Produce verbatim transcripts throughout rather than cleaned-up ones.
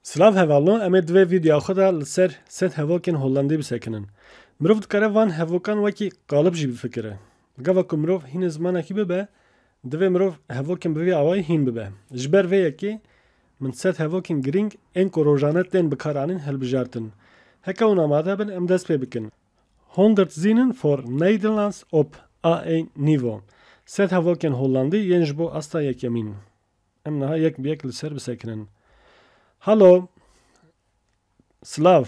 Silav hevalno, em ê di vê vîdyoya xwe de li ser sed hevokên Hollandî bisekinin. Mirov dikare van hevokan wekî qalib jî bifikire. Gava ku mirov hînê zimanekî bibe, divê mirov hevokên bi vî awayî hîn bibe. Ji ber vê yekê min sed hevokên girîng ên ku rojane tên bikaranîn hilbijartin. Heke hûn amade bin, em dest pê bikin. Honderd zinnen voor Nederlands op A één niveau. Sed hevokên Hollandî yên ji bo asta yekemîn. Em niha yek bi yek li ser bisekinin. Halo. Silav.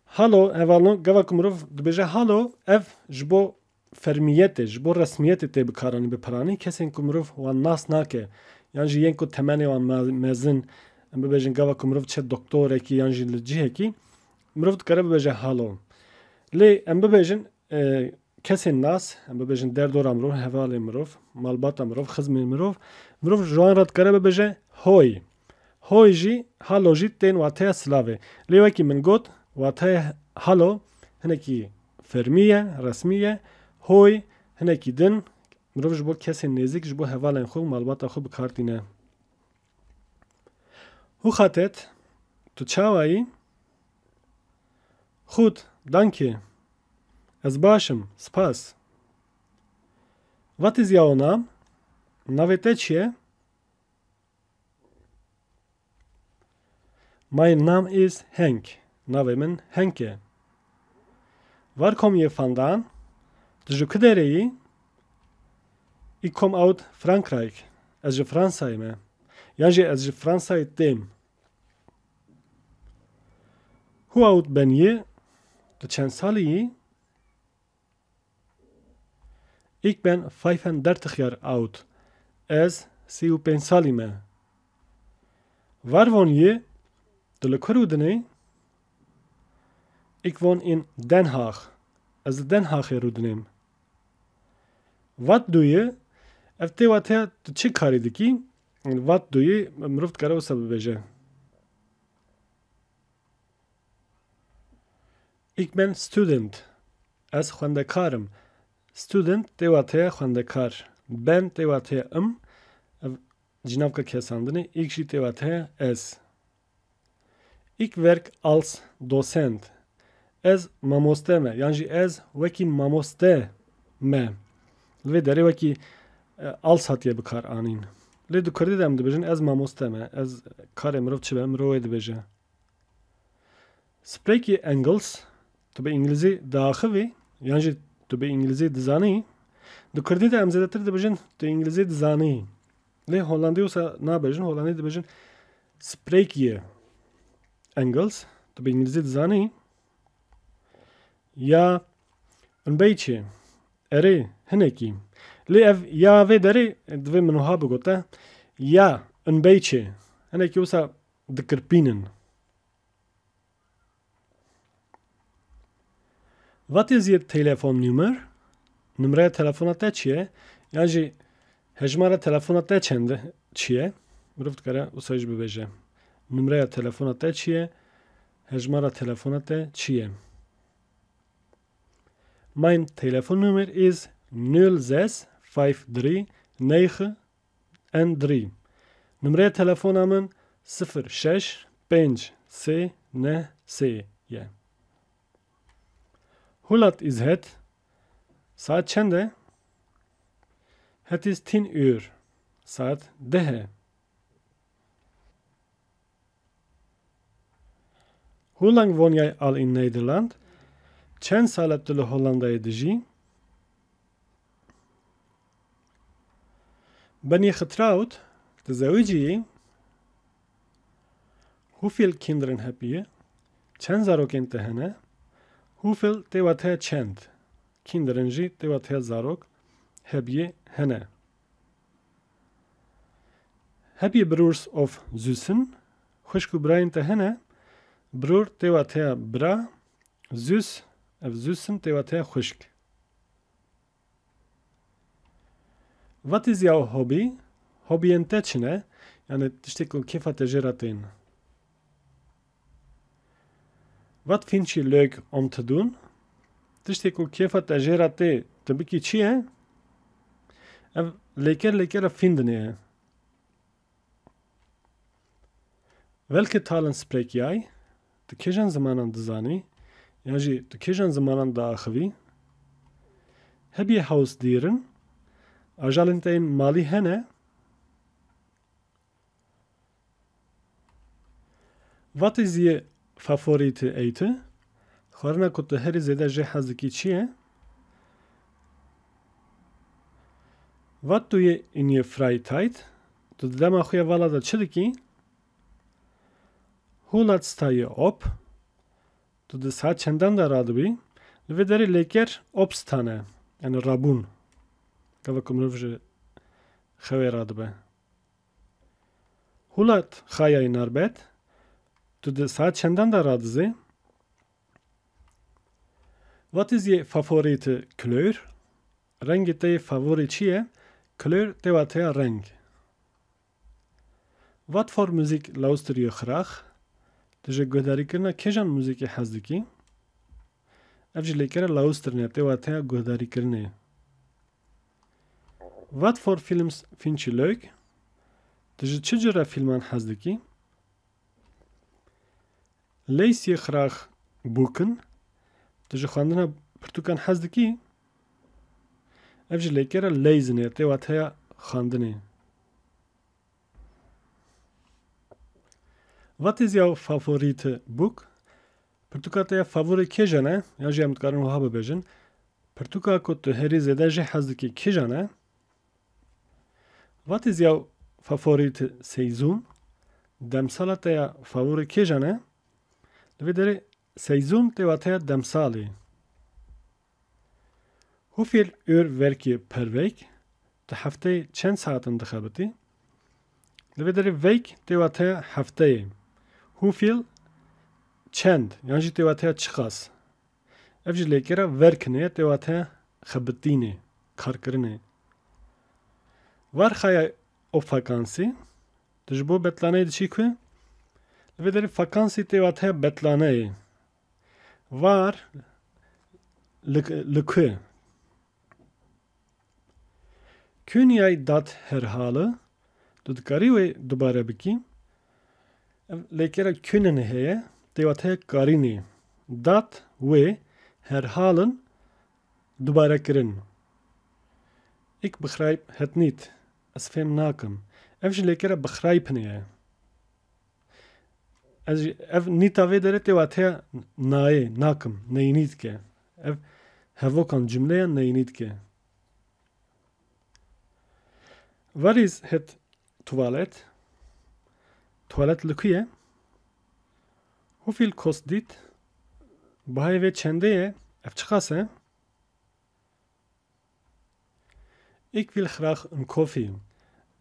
Halo, hevalno, gava ku mirov dibêje halo, ev ji bo fermiyetê, ji bo resmiyetê tê bikaranî, bi piranî. Kesên ku mirov wan nas nake, yan jî yên ku temenê wan me-, mezin, em bibêjin gava ku mirov diçe doktorekî yan jî li cihekî, mirov dikare bibêje halo. Lê em bibêjin, e, kesên nas, em bibêjin derdora mirov, hevalê mirov, malbata mirov, xizmê mirov, mirov ji wan re dikare bibêje hoy. Hoy jî, halo jî tên wateya silavê. Lê wekî min got, wateya halo hinekî fermî ye, resmî ye. Hoy hinekî din, mirov ji bo kesên nêzîk, ji bo hevalên xwe û malbata xwe bi kar tîne. Hoe gaat het? Tu çawa yî? Goed, danke. Ez baş im, spas. Wat is jouw naam? Navê te çi ye? Mijn naam is Henk. Navê min Henk e. Waar kom je vandaan? Tu ji ku derê yî? Ik kom uit Frankrijk. Ez ji Fransayê me. Yan jî ez ji Fransayê têm. Hoe oud ben je? Tu çend salî yî? Ik ben vijfendertig jaar oud. Ez sî û pênc salî me. Waar woon je? Tu li ku rûdinê? Ik woon in Den Haag. Ez li Den Haagê rûdinêm. Wat doe je? Ev tê wateya tu çi karî dikî? Wat doe je, mirov dikare wisa bibêje. Ik ben student. Ez xwendekar im. Student tê wateya xwendekar. Ben tê wateya im. Ev cînavka kesandinê. Ik jî tê wateya ez. Ik werk als docent. Ez mamoste me. Yan jî ez wekî mamoste me. Li vê derê wekî, e, als hatiye bikar anîn. Lê di kurdî de em dibêjin ez mamoste me. Ez karê mirov çi be, mirov wê dibêje. Spreek je Engels? Tu bi îngilîzî diaxivî? Yan jî tu bi îngilîzî dizanî? Di kurdî de em zêdetir dibêjin tu îngilîzî dizanî. Lê Hollandî wisa nabêjin, Hollandî dibêjin spreek je Engels? Tu bi îngilîzî dizanî? Ja, een beetje. Erê, hinekî. Lê ev ja vê derê divê min wiha bigote. Ja, een beetje. Hinekî wisa dikirpînin. Wat is je telefoonnummer? Nimreya telefona te çi ye? Yan jî hejmara telefona te çend e? Çi ye? Mirov dikare wisa jî bibêje. Nimreya telefona te çi ye? Hejmara telefona te çi ye? Mijn telefoonnummer is nul zes vijf drie negen en drie. Nimreya telefona min sifir şeş pênc sê neh sê ye. Hoe laat is het? Saet çend e? Het is tien uur. Saet deh e. Hoe lang woon jij al in Nederland? Çend sal e tu li Hollandayê dijî? Ben je getrouwd? Tu zewicî yî? Hoeveel kinderen heb je? Çend zarokên te hene? Hoeveel tê wateya çend? Kinderen jî tê wateya zarok, heb je hene. Heb je broers of zussen? Xwişk û birayên te hene? Broer tê wateya bira, zus, ev zussen tê wateya xwişk. Wat is jouw hobby? Hobiyên te çi ne? Yani tiştê ku kêfa te jê re tên. Wat vind je leuk om te doen? Tiştê ku kêfa te jê re tê, tu bikî çi ye? Ev lêker lêkera finden e. Welke Talen spreekst jij? Tu kîjan zimanan dizanî? Yan jî tu kîjan zimanan diaxivî? Heb je huisdieren? Ajalên te yên malî hene? Wat is je favoriete eten? Xwarina ku tu herî zêde jê hez dikî çi ye? Wat doe je in je vrije tijd? Tu di dema xwe ya vala de çi dikî? Hoe laat sta je op? Tu di saet çendan de radibî? Li vê derê lêker opstan e, yani rabûn. Gava ku mirov ji xewê radibe. Hoe laat ga jij naar bed? Tu di saet çendan de radizê? Wat is je favoriete kleur? Rengê te yê favorî çi ye? Kleur tê wateya reng. Wat voor muziek luister je graag? Tu ji guhdarîkirina kîjan muzîkê hez dikî? Ev jî lêkere luisteren e, tê wateya guhdarîkirinê. Wat voor films vind je leuk? Tu ji çi cure fîlman hez dikî? Lees je graag boeken? Tu ji xwendina pirtûkan hez dikî? Ev jî lêkere lesen e, tê wateya xwendinê. Wat is jouw favoriete boek? Pirtûka te ya favorî kîjan e? Yan jî em dikarin wiha bibêjin. Pirtûka ku tu herî zêde jê hez dikî kîjan e? Wat is jouw favoriete seizoen? Demsala te ya favorî kîjan e? Li vê derê seizoen tê wateya demsalê. Hoeveel uur werk je per week? Tu hefteyê çend saetan dixebitî? Li vê derê week tê wateya hefteyê. Hoeveel çend, yan jî tê wateya çiqas. Ev jî lêkera werken e, tê wateya xebitînê, karkirinê. Waar ga jij op vakantie? Tu ji bo betlaneyê diçî ku? Li vê derê vakantie tê wateya betlaneyê. Waar li, li ku? Kun jij dat herhalen? Tu dikarî wê dubare bikî? Ev lêkera kunnen heye, tê wateya karînê. Dat wê herhalen dubare kirin. Ik begrijp het niet. Ez fêm nakim. Ev jî lêkera begrijpen ye. Ez jî, ev nîta vê derê tê wateya nayê, nakim, neyînî dike. Ev hevokan cumleyan neyînî dike. Waar is het toilet? Tuwalet li ku ye? Hoeveel kost dit? Bahayê vê çendê ye? Ev çiqas e? Ik wil graag een koffie.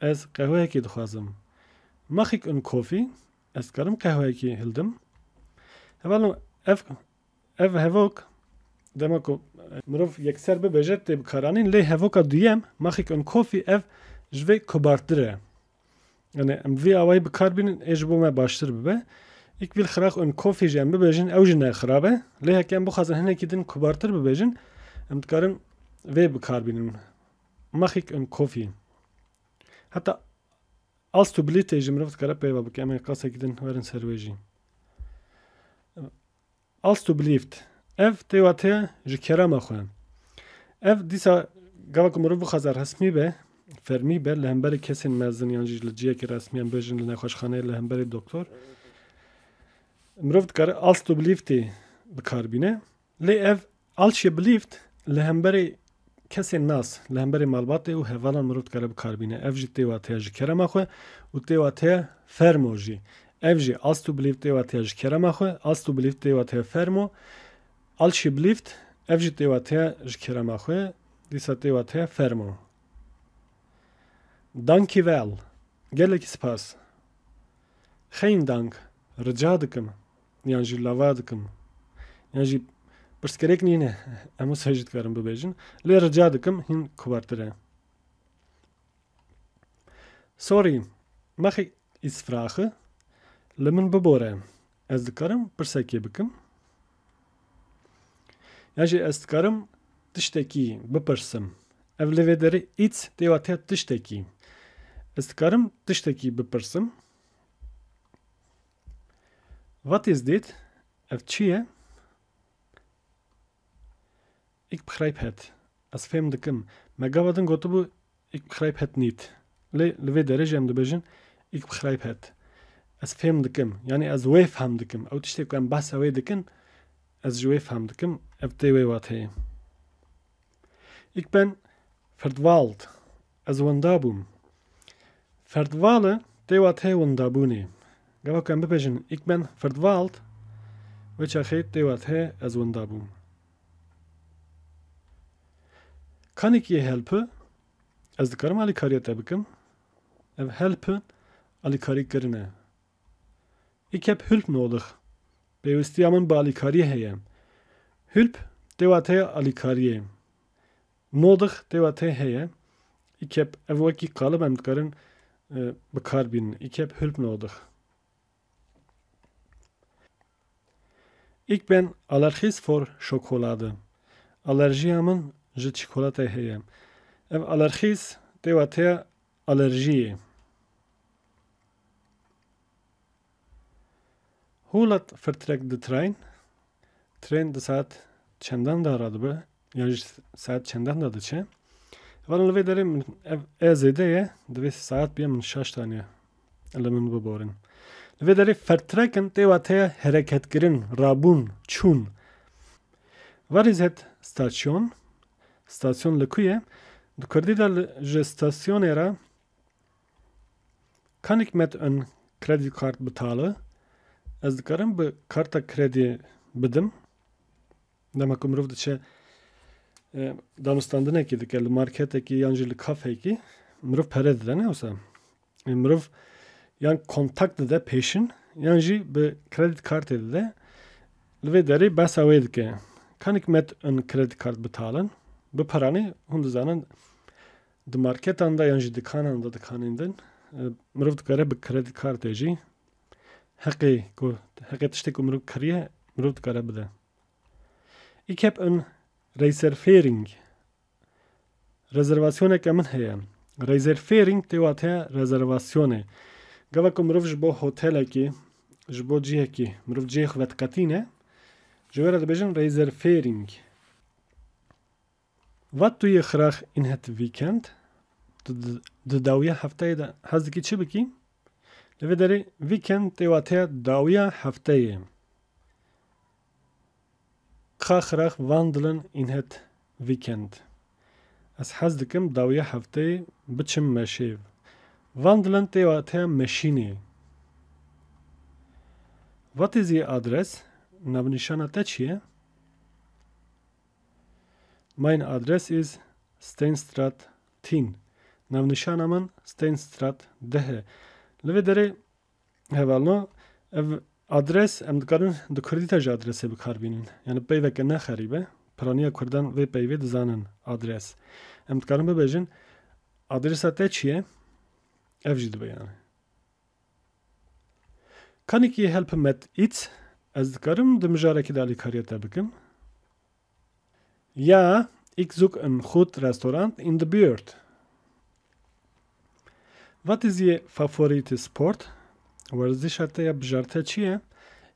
Ez qehweyekê dixwazim. Mag ik een koffie? Ez dikarim qehweyekê hildim? Hevalno, ev, ev hevok, dema ku, e, mirov yekser bibêje, tê bikaranîn, lê hevoka duyem, mag ik een koffie, ev ji vê kubartir e. Yani em vî awayî bi kar bînin, ê ji bo me baştir bibe. Ik wil graag een koffie jî em bibêjin, ew jî ne xirab e. Lê heke em bixwazin hinekî din kubartir bibêjin, em dikarin vê bi kar bînin. Mag ik een koffie? Heta alstublieft jî mirov dikare peyva bike, em ê qasekî din werin ser wê jî. Alstublieft. Ev tê wateya ji kerema xwe. Ev dîsa gava ku mirov bixwaze resmî be, fermî be, li hemberî kesên mezin yan jî li ciyekî resmî, em bêjin li nexweşxaneyê li hemberî doktor, mirov dikare alstublieft bi kar bîne. Lê ev alstublieft li hemberî kesên nas, li hemberî malbatê û hevalan mirov dikare bi kar bîne. Ev jî tê wateya ji kerema xwe û tê wateya fermo jî. Ev jî alstublieft tê wateya ji kerema xwe, alstublieft tê wateya fermo, alstublieft, ev jî tê wateya ji kerema xwe, dîsa tê wateya fermo. Dankjewel. Gelekî spas. Geen dank. Rica dikim. Yan jî lava dikim. Yan jî pirsgirêk nîne. Em wisa jî dikarin bibêjin. Lê rica dikim hîn kubartir e. Sorry. Mag ik iets vragen? Li min bibore. Ez dikarim pirsekê bikim? Yan jî ez dikarim tiştekî bipirsim? Ev li vê derê iets tê wateya tiştekî. Ez dikarim tiştekî bipirsim? Wat is dit? Ev çi ye? Ik begrijp het. Ez fêm dikim. Me gava din gotibû, ik begrijp het niet. Lê li vê derê jî em dibêjin, ik begrijp het. Ez fêm dikim. Yanî ez wê fehm dikim. Ew tiştê ku em behsa wê dikin, ez ji wê fehm dikim. Ev tê wê wateyê. Ik ben verdwaald. Ez winda bûm. Verdwalen tê wateyê windabûnê. Gava ku em bibêjin, ik ben verdwaald, wê çaxê tê wateyê ez winda bûm. Kann ik je helpen? Ez dikarim alîkariya te bikim? Ev helpen alîkarî kirin e. Ik heb hulp nodig. Pêwistiya min bi alîkariyê heye. Hulp tê wateyê alîkariyê. Nodig tê wateyê heye. Ik heb, ev wekî qalib em dikarin, e, bi kar bînin. Ik heb hulp nodig. Ik ben allergisch voor chocolade. Alerjiya min ji çikolateyê heye. Ev allergisch tê wateya alerjiyê. Hoe laat vertrekt de trein? Tren di saet çendan de radibe? Yan jî saet çendan de diçe? Hevalno, li vê derê min ev e zêde ye, divê saet biye min şaş daniye. Li min biborin. Li vê derê vertrekken tê wateya hereketkirin, rabûn, çûn. Waar is het station? Stasyon li ku ye? Di kurdî de li, ji stasyonê re Kann ik met een creditcard betalen? Ez dikarim bi karta krediyê bidim? Dema ku mirov diçe, e, danûstandinekê dike, li marketekî yan jî li kafeyekî, mirov pere dide, ne wisa? E, mirov yan kontak dide pêşin, yan jî bi kredît kartê dide. Li vê derê behsa wê dike. Kann ik met een creditcard betalen? Bi peranê hûn dizanin, di marketan de yan jî dikanan de, dikanên din, e, mirov dikare bi kredît kartê jî heqê ku, heqê tiştê ku mirov kiriye, mirov dikare bide. Ik heb een reservering. Rezervasyoneke min heye. Reservering tê wateya rezervasyonê. Gava ku mirov ji bo hotelekî, ji bo cihekî, mirov cihê xwe vediqetîne, ji wê re dibêjin reservering. Wat doe je graag in het weekend? Tu di, di dawiya hefteyê de hez dikî çi bikî? Li vê derê weekend tê wateya dawiya hefteyê. Ik ga graag wandelen in het weekend. Ez hez dikim dawiya hefteyê biçim meşê. Wandelen tê wateya meşînê. Wat is je adres? Navnîşana te çi ye? Mijn adres is Steenstraat tien. Navnîşana min Steenstraat deh e. Li vê derê hevalno, ev adres em dikarin di kurdî de jî adresê bi kar bînin. Yani peyveke ne xerîb e. Piraniya kurdan vê peyvê dizanin adres. Em dikarin bibêjin, adresa te çi ye? Ev jî dibe yani. Kann ik je helpen met iets? Ez dikarim di mijarekî de alîkariya te bikim? Ja, ik zoek een goed restaurant in de buurt. Wat is je favoriete sport? Werzişa te ya bijarte çi ye?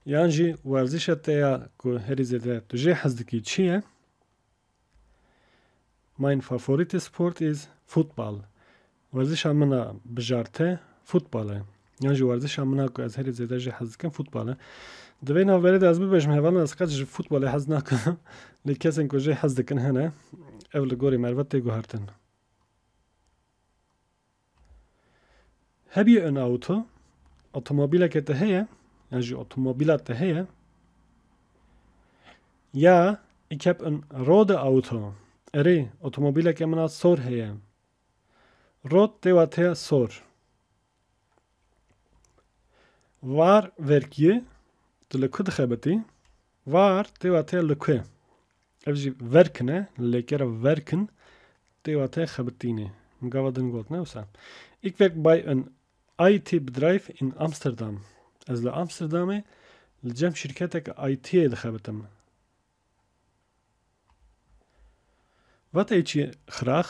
Yan jî werzişa te ya ku herî zêde tu jê hez dikî çi ye? Mein favoriete Sport is Fußball. Werzişa min a bijarte futbol e. Yan jî werzişa min a ku ez herî zêde jê hez dikim futbol e. Di vê navberê de ez bibêjim, hevalno, ez qet ji futbolê hez nakim. Lê kesên ku jê hez dikin hene. Ev li gorî merve tê guhertin. Heb je een auto? Otomobîleke te heye? Yan jî otomobîla te heye? Ja, ik heb een rode auto. Erê, otomobîleke min a sor heye. Rot tê wateya sor. Waar werk je? Tu li ku dixebitî? Waar tê wateya li ku. Ev jî werken e, li lêkera werken tê wateya xebitînê. Min gava din got, ne wisa? Ik werk bij een I T bedrijf in Amsterdam. Ez li Amsterdamê li cem şîrketeke I T'yê dixebitim. Wat eet je graag?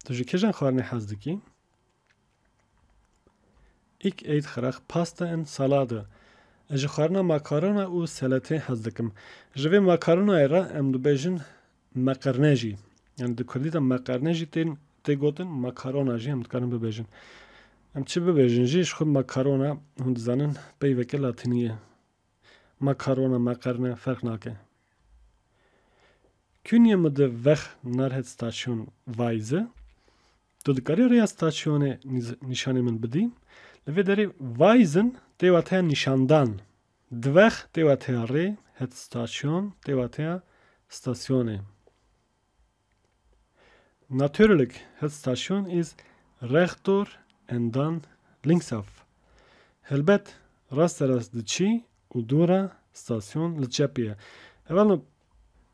Tu ji kîjan xwarinê hez dikî? Ik eet graag pasta en salade. Ez ji xwarina makarona û seletê hez dikim. Ji vê makaronayê re em dibêjin meqerne jî. Yani di kurdî de meqerne jî tên, tê gotin, makarona jî em dikarin bibêjin. Em çi bibêjin jî, ji xwe makarona hûn dizanin peyveke latînî ye. Makarona, meqerne ferq nake. Künye mi de weg naar het station weise. Tu dikarî rêya stasyonê nîz-, nîşanê min bidî? Li vê derê weisen tê wateya nîşandan. De weg tê wateya rê, het station tê wateya stasyonê. Natürlich, het station is recht door en dan linksaf. Helbet, rasterast diçî û dûra stasyon li çepê ye. Hevalno,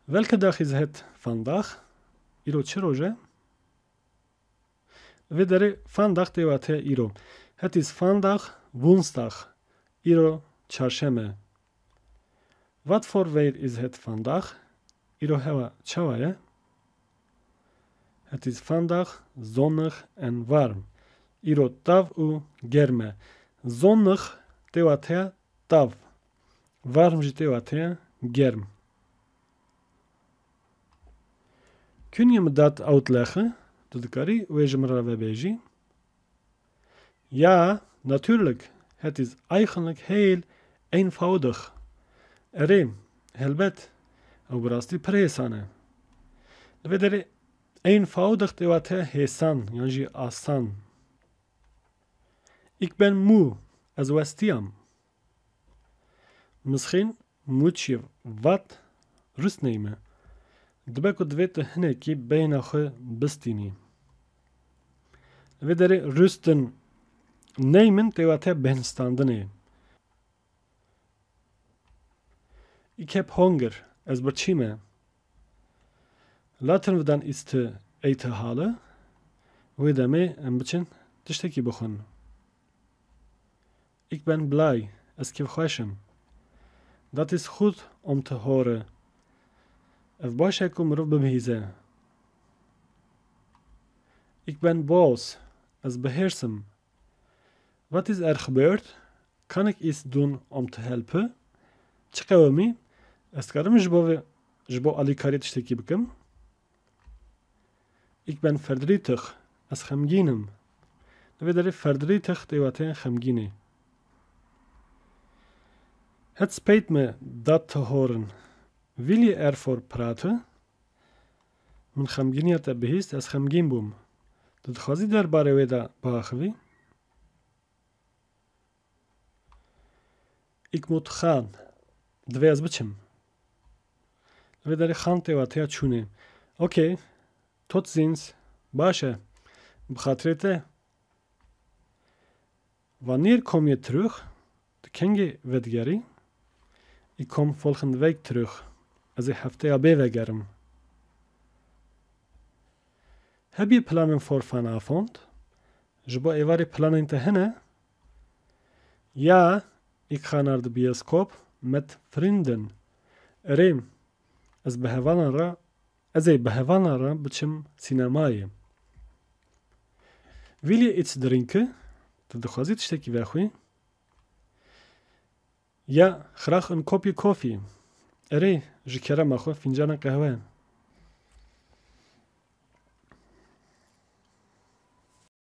welke dag is het vandaag? Îro çi roj e? Vê derê vandaag tê wateya îro. Het is vandaag woensdag. Îro çarşeme. Wat voor weer is het vandaag? Îro hewa çawa ye? Het is vandaag zonnig en warm. Îro tav û germ e. Zonnig tê wateya tav. Warm jî tê wateya germ. Künye mi dat autlege, tu dikarî wê ji min re vebêjî? Ja, natürlich, het is eigentlich heel eenvoudig. Erê, helbet, ew bi rastî pir hêsan e. Li vê derê eenvoudig tê wateya hêsan yan jî asan. Ik ben mu, ez westiyam. Miskin Muçî vat rust neyme. Dibe ku divê tu hinekî beyna xwe bistînî. Li vê derê rüsten neymin tê wateya bêhnistandinê. Ich hab Hunger, ez birçî me. Laten we dan iets te eten halen. Wê demê em biçin tiştekî bixwin. Ik ben blij, ez kêfxweş im. Dat is goed om te horen. Ev baş e ku mirov bibihîze. Ik ben boos, ez bihêrs im. Wat is er gebeurd? Kan ik iets doen om te helpen? Çi qewimî? Ez dikarim ji bo vê, ji bo alîkariyê tiştekî bikim? Ik ben verdrietig, ez xemgîn im. Li vê derê verdrietig tê wateya xemgînê. Het spijt me dat te horen. Wil je ervoor praten? Min xemgîniya te bihîst, ez xemgîn bûm. Tu dixwazî derbarê wê de biaxivî? Ik moet gaan. Divê ez biçim. Li vê derê gaan tê wateya çûnê. Okay. Tot ziens. Baş e. Bi xatirê te. Wanneer kom je terug? Tu kengê vedigerî? Ich kom volgende Week terug. Ez ê hefteya bê vegerim. Heb je plannen voor vanavond? Ji bo êvarê planên te hene? Ja, ik ga naar de bioscoop met vrienden. Erê, ez bi hevalan re, ez ê bi hevalan re biçim sînemayê. Will je iets drinken? Tu dixwazî tiştekî vexwî? Ja, graag een kopje koffie. Erê, ji kerema xwe fîncana qehwe.